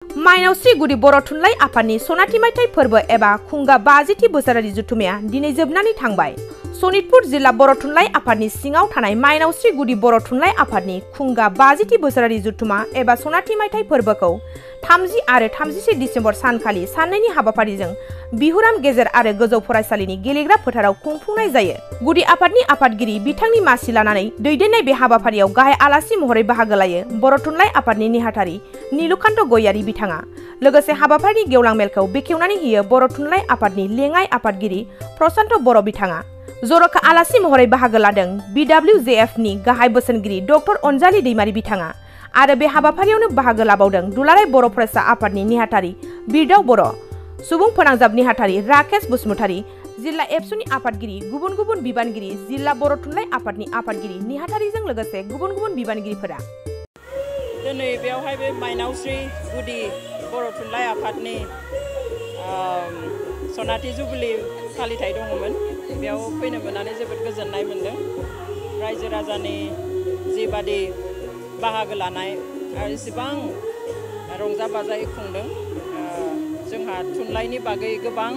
माइनावस्रि गुदि बर' थुनलाइ आफादनि सनाथि मायथाइ फोरबो एबा खुंगा 50थि बोसोरारि जुथुमाया दिनै जोबनानै थांबाय। सनितपुर जिल्ला बर' थुनलाइ आफादनि सिङाव थानाय माइनावस्रि गुदि बर' थुनलाइ आफादनि खुंगा 50थि बोसोरारि जुथुमा एबा सनाथि मायथाइ फोरबोखौ 30 आरो 31 डिसेम्बर सानखालि साननैनि हाबाफारिजों बिहुराम गेजेर आरो गोजौ फरायसालिनि गेलेग्रा फोथाराव खुंफुंनाय जायो। गुदि आफादनि आफादगिरि बिथांनि मासि लानानै दैदेननाय बे हाबाफारियाव गाहाय आलासि महरै बाहागो लायो बर' थुनलाइ आफादनि नेहाथारि नीलकान्त गयारी बिथाङा। लोगोसे हाबाफारिनि गेवलां मेलखौ बेखेवनानै होयो बर' थुनलाइ आफादनि लेङाइ आफादगिरि प्रशान्त बर' बिथाङा। जर'खा आलासि महरै बाहागो लादों BWJFनि गाहाय बोसोनगिरि डक्टर अनजालि दैमारी बिथाङा आरो बे हाबाफारियावनो बाहागो लाबावदों दुलाराय बर' फरायसा आफादनि नेहाथारि बिरदाव बर', सुबुं फोनांजाब नेहाथारि राकेश बसुमतारी, जिल्ला एबसुनि आफादगिरि, गुबुन गुबुन बिबानगिरि, जिल्ला बर' थुनलाइ आफादनि आफादगिरि नेहाथारिजों लोगोसे गुबुन गुबुन बिबानगिरिफोरा। दिनै बेवहाय बे माइनावस्रि गुदि बर' थुनलाइ आफादनि सनाथि जुबिलि फालिथाय दङमोन। बेयाव फैनो मोननानै जोबोद गोजोननाय मोनदों। रायजो राजानि जिबादि बाहागो लानाय आरो एसेबां रंजा बाजायै खुंदों। जोंहा थुनलाइनि बागै गोबां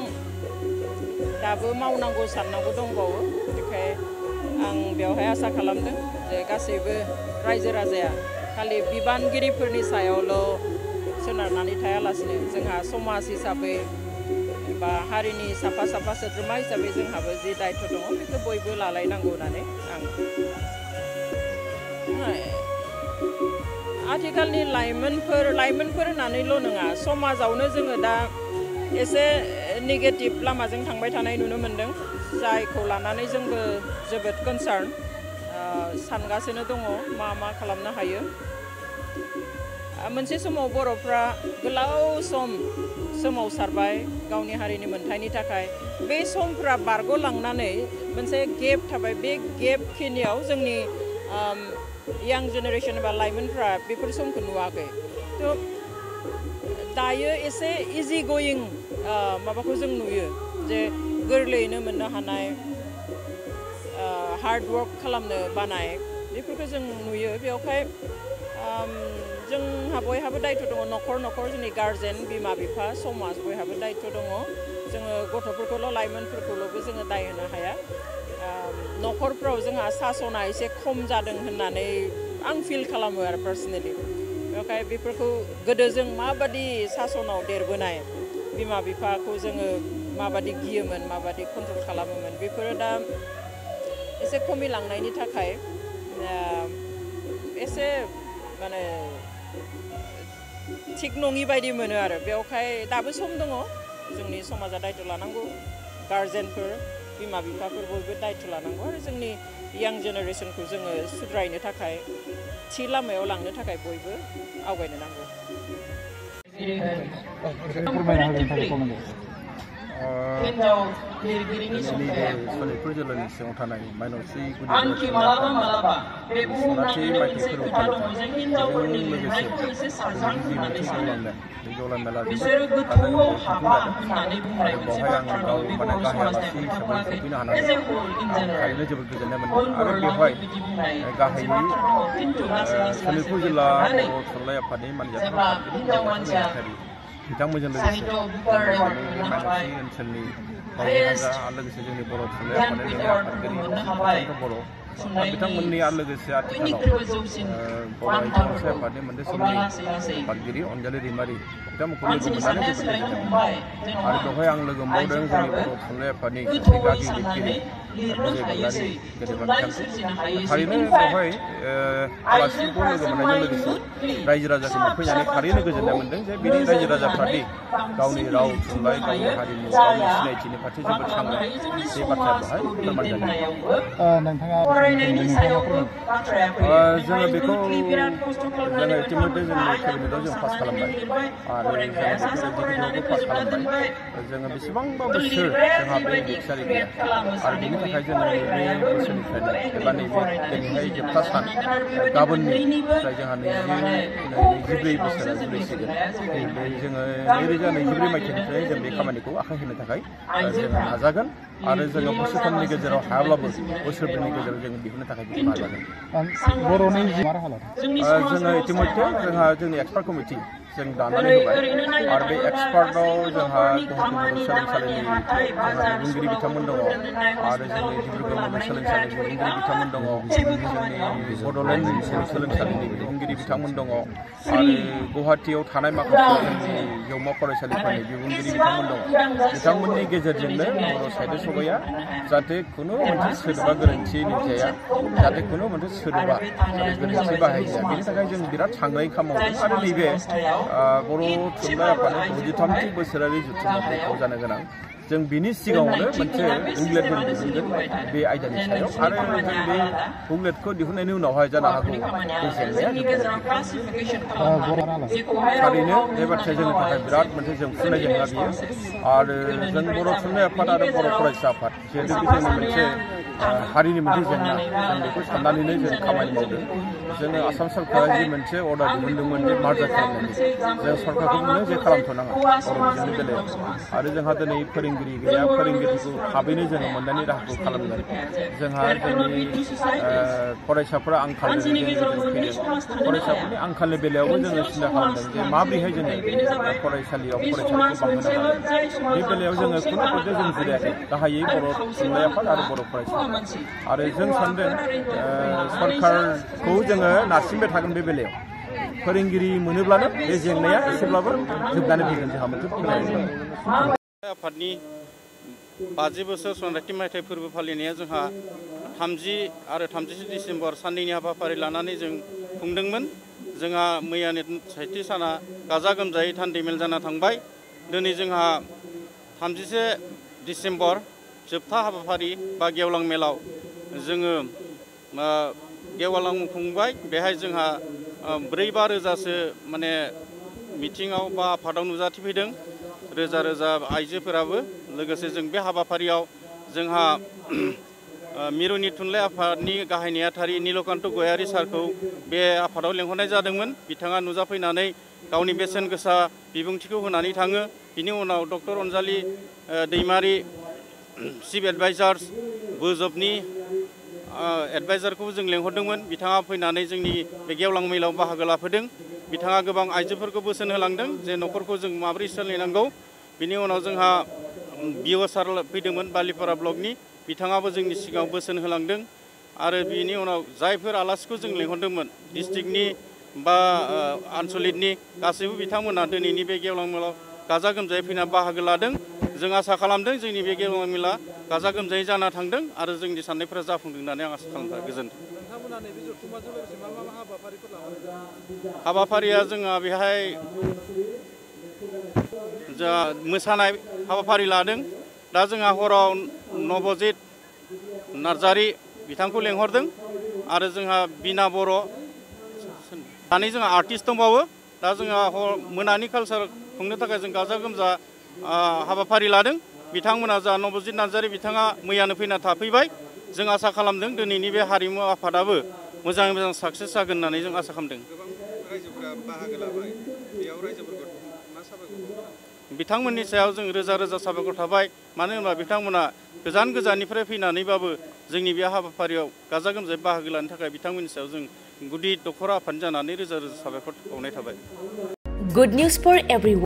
दाबो मावनांगौ साननांगौ दंबावो। बेनिखायनो आं बेवहाय आसा खालामदों जे गासैबो रायजो राजाया खालि बिबानगिरिफोरनि सायावल' सोनारनानै थायालासिनो जोंहा समाज हिसाबै बा हारिनि साफा साफा सोद्रोमा हिसाबै जोंहाबो जि दायथ' दङ बेखौ बयबो लालायनांगौ होननानै आं आथिखालनि लाइमोनफोर होननानैल' नङा, समाजावनो जोङो दा एसे नेगेटिभ लामाजों थांबाय थानाय नुनो मोनदों, जायखौ लानानै जोंबो जोबोद कनसार्न सानगासिनो दङ मा खालामनो हायो। मोनसे समाव बर'फ्रा गोलाव सम सोमावसारबाय गावनि हारिनि मोन्थायनि थाखाय। बे समफ्रा बारग'लांनानै मोनसे गेप थाबाय। बे गेप खिनियाव जोंनि यां जेनेरेसन एबा लाइमोनफ्रा बेफोर समखौ नुवाखै। थ' दायो एसे इजि गोयिं माबाखौ जों नुयो जे गोरलैयैनो मोननो हानाय, हार्ड वर्क खालामनो बानाय बेफोरखौ जों नुयो। बेवहाय जोंहा बयहाबो दायथ' दङ, न'खर जोंनि गार्जेन, बिमा बिफा, समाज बयहाबो दायथ' दङ। जोङो गथ'फोरखौल' लाइमोनफोरखौल'बो जोङो दाय होनो हाया। न'खरफ्राव जोंहा सासना एसे खम जादों होननानै आं फिल खालामो आरो पार्सनेलि। बेवहाय बेफोरखौ गोदो जों माबादि सासनाव देरबोनाय, बिमा बिफाखौ जोङो माबादि गियोमोन, माबादि कन्ट्रल खालामोमोन, बेफोरो दा एसे खमिलांनायनि थाखाय एसे माने थिग नङि बायदि मोनो आरो। बेवहाय दाबो सम दङ, जोंनि समाजा दायथ' लानांगौ, गार्जेनफोर, बिमा बिफाफोर बयबो दायथ' लानांगौ आरो जोंनि यां जेनेरेसनखौ जोङो सुद्रायनो थाखाय, थि लामायाव लांनो थाखाय बयबो आवगायनो नांगौ। सनितपुर जिल्लानि सिङाव थानाय माइनावस्रि गुदि बर' थुनलाइ आफादनि सनाथि मायथाइ फोरबो फालिथायजों लोगोसे जोंनि जि मोनसे गेवलां मेल, बे गेवलां मेला जोबोद गाजा गोमजायै खुंफुंजादों आरो बेवहाय आं गाव गाहाय आलासि हिसाबै सफैनो हानानै आं थारैनो जोबोद गोजोननाय मोनदों। आरो बेवहाय गाहायै सनितपुर जिल्ला बर' थुनलाइ आफादनि मानजाथाव आफादगिरि बिथांमोनजों लोगोसे माइनावस्रि ओनसोलनि लोगोसे जोंनि बर' थुनलाइ आफादनि आफादगिरि प्रशान्त बर', बिथांमोननि आरो लोगोसे आथिखालाव बर' आइजो अनसाय आफादनि मोनसे समनि आफादगिरि अनजालि दैमारी बिथांमोनखौ लोगो मोननानै जोबोद गोजोननाय मोनदों। आरो बेवहाय आं लोगो मोनबावदों जोंनि बर' थुनलाइ आफादनि सासे गागि लिरगिरि बिजय बंगारी गेदेमा बिथांखौ। थारैनो बेवहाय आलासिफोरखौ लोगो मोननायजों लोगोसे रायजो राजाखौ नुफैनानै थारैनो गोजोननाय मोनदों जे बिनि रायजो राजाफ्रादि गावनि राव, थुनलाइ, गावनि हारिमु, गावनि सिनायथिनि फारसे जोबोद सांग्रां, बे बाथ्राया बेवहाय फोरमान जादों। जोङो बेखौ जोङो इतिमध्य जोंनि केबिनेटआव जों पास खालामबाय आरो जोङो एग्जिकिउटिभआवबो पास खालामबाय। जोङो बेसेबांबा बोसोर जोंहा बे डिक्सारि गैया आरो बेनि थाखाय जोङो बे बोसोरनिफ्रायनो एबा नैबे दिनैहाय जोबथा सान गाबोननिफ्राय जोंहा 24 बोसोरा जुरिसिगोन। जोङो 2024 मायथाइनिफ्राय जों बे खामानिखौ आखाइ होनो थाखाय जोङो नाजागोन आरो जोङो बोसोरथामनि गेजेराव हायाब्लाबो बोसोरब्रैनि गेजेराव जों दिहुननो थाखाय बेखौ नाजागोन। बर'नि जोङो इतिमध्य जोंहा जोंनि एक्सपार्ट कमिटि जों दानानै होबाय आरो बे एक्सपार्टआव जोंहा गुवाहाटि मुलुगसोलोंसालिनि बिबुंगिरि बिथांमोन दङ आरो जोंनि डिब्रुगड़ मुलुगसोलोंसालिनि बिबुंगिरि बिथांमोन दङ जोंनि बड'लेण्ड मुलुगसोलोंसालिनि बिबुंगिरि बिथांमोन दङ आरो गुवाहाटियाव थानाय माखासे जोंनि जौमा फरायसालिफोरनि बिबुंगिरि बिथांमोन दङ बिथांमोननि गेजेरजोंनो बर' साहित्य सभाया जाहाथे खुनु मोनसे सोदोबा गोरोन्थि जाया जाहाथे खुनु मोनसे सोदोबा गोरोन्थि बाहायजाया बेनि थाखाय जों बिराद सांग्राङै खामानि मावदों आरो नैबे बर' थुनलाइ आफादनि 63थि बोसोरारि जथुम्माखौ जानो गोनां जों बिनि सिगाङावनो मोनसे बुकलेट दिहुनगोन बे आयदानि सायाव आरो जों बे बुकलेटखौ दिहुननायनि उनावहाय जानो हागौ बे जेंनाया थारैनो बे बाथ्राया जोंनि थाखाय बिराद मोनसे जोंफुनाय जेंना बियो आरो जों बर' थुनलाइ आफाद आरो बर' फरायसा आफाद जिहेतु जोंनि मोनसे हारिनि मोनसे जेंना जों बेखौ साननानैनो जों खामानि मावदों जोङो आसाम सरकारा जि मोनसे अर्डार दिहुनदोंमोन जे मार्जार खालामनायनि जों सरकारखौ बुंदों जे खालामथ'नाङा बर' बिजोंनि बेलायाव आरो जोंहा दिनै फोरोंगिरि गैया फोरोंगिरिखौ थाबैनो जोङो मोननायनि राहाखौ खालामगोन जोंहा जोंनि फरायसाफोरा आंखालनि गेजेरजों फैदों फरायसाफोरनि आंखालनि बेलायावबो जोङो सिन्था खालामदों जे माबोरैहाय जोङो फरायसालियाव फरायसालिखौ बांहोनो हागोन बे बेलायाव जोङो खुनु पदे जों जिरायाखै गाहायै बर' थुनलाइ आफाद आरो बर' फरायसा आरो जों सानदों सरकारखौ जोङो नारसिनबाय थागोन बे बेलायाव फोरोंगिरि मोनोब्लानो बे जेंनाया एसेब्लाबो जोबनानै फैगोन जोंहा मोनसे आफादनि 50 बोसोर सनाथि मायथाइ फोरबो फालिनाया जोंहा 30 आरो 31 डिसेम्बर साननैनि हाबाफारि लानानै जों खुंदोंमोन जोंहा मैयानि साहित्य साना गाजा गोमजायै थान्दैमेल जाना थांबाय दिनै जोंहा 31 डिसेम्बर जोबथा हाबाफारि बा गेवलां मेलाव जोङो गेवलां खुंबाय बेहाय जोंहा 4-5 रोजासो माने मिथिङाव बा आफादाव नुजाथिफैदों रोजा रोजा आइजोफोराबो लोगोसे जों बे हाबाफारियाव जोंहा मिरुनि थुनलाइ आफादनि गाहाय नेहाथारि नीलकान्त गयारी सारखौ बे आफादाव लेंहरनाय जादोंमोन बिथाङा नुजाफैनानै गावनि बेसेन गोसा बिबुंथिखौ होनानै थाङो बिनि उनाव डक्टर अनजालि दैमारि चिफ एडभाइजार्स बोजबनि एडभाइजारखौ जों लेंहरदोंमोन बिथाङा फैनानै जोंनि बे गेवलां मेलाव बाहागो लाफैदों बिथाङा गोबां आइजोफोरखौ बोसोन होलांदों जे न'खरखौ जों माबोरै सोलिनांगौ बिनि उनाव जोंहा बिअ सार फैदोंमोन बालिपारा ब्लकनि बिथाङाबो जोंनि सिगाङाव बोसोन होलांदों आरो बिनि उनाव जायफोर आलासिखौ जों लेंहरदोंमोन डिस्ट्रिक्टनि बा आनसलिकनि गासैबो बिथांमोना दिनैनि बे गेवलां मेलाव गाजा गोमजायै फैना बाहागो लादों जों आसा खालामदों जोंनि बे गेवलां मेला गाजा गोमजायै जाना थांदों आरो जोंनि साननायफोरा जाफुंदों होननानै आं आसा खालामदों गोजोन्थों हाबाफारिया जोंहा बेहाय जा मोसानाय हाबाफारि लादों दा जोंहा हराव नबजित नार्जारि बिथांखौ लेंहरदों आरो जोंहा बिना बर' सानै जोंहा आर्टिस्ट दंबावो दा जोंहा मोनानि कालचार खुंनो थाखाय जों गाजा गोमजा हाबाफारि लादों बिथांमोना जा नबजित नार्जारि बिथाङा मैयानो फैना थाफैबाय जों आसा खालामदों दिनैनि बे हारिमु आफादाबो मोजाङै मोजां साक्सेस जागोन होननानै जों आसा खालामदों बिथांमोननि सायाव जों रोजा रोजा साबायखर थाबाय मानो होनबा बिथांमोना गोजान गोजाननिफ्राय फैनानैबाबो जोंनि बे हाबाफारियाव गाजा गोमजायै बाहागो लानो थाखाय बिथांमोननि सायाव जों गुदि दख'रा आफाद जानानै रोजा रोजा साबायखर बावनाय थाबाय। Good news for everyone.